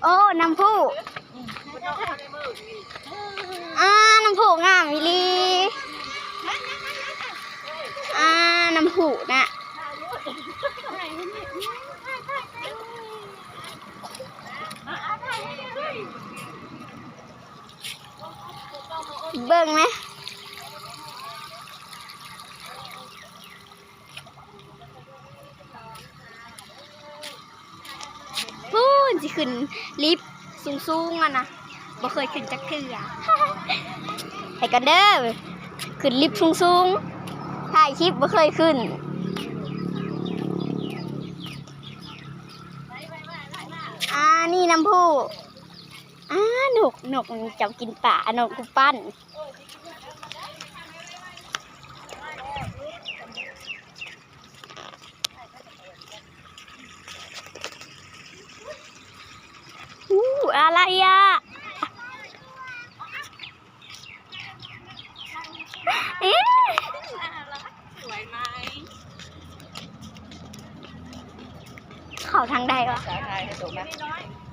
ໂອ້ ນ້ຳພຸ ອ່າ ນ້ຳພຸງາມອີ່ຫຼີ ອ່າ ນ້ຳພຸນະ ເບິ່ງແມະ. ພຸ້ນ ຊິຂຶ້ນລິບສູງໆ ຫັ້ນນະ ບໍ່ເຄີຍຂຶ້ນຈັກເທື່ອ ໄປກ່ອນເດີ ຂຶ້ນລິບສູງໆ ຖ່າຍຄລິບບໍ່ເຄີຍຂຶ້ນ ອ່າ ນີ້ນ້ຳພຸ ອ່າ ນົກ ນົກເຈົ້າກິນປາ ນົກຮູບປັ້ນ. ອູ້ ອາລາຢາ ເອະ ສວຍໄໝ? ເຂົ້າທາງໃດວະ? ສາວໄທໃຫ້ຕົກນະ.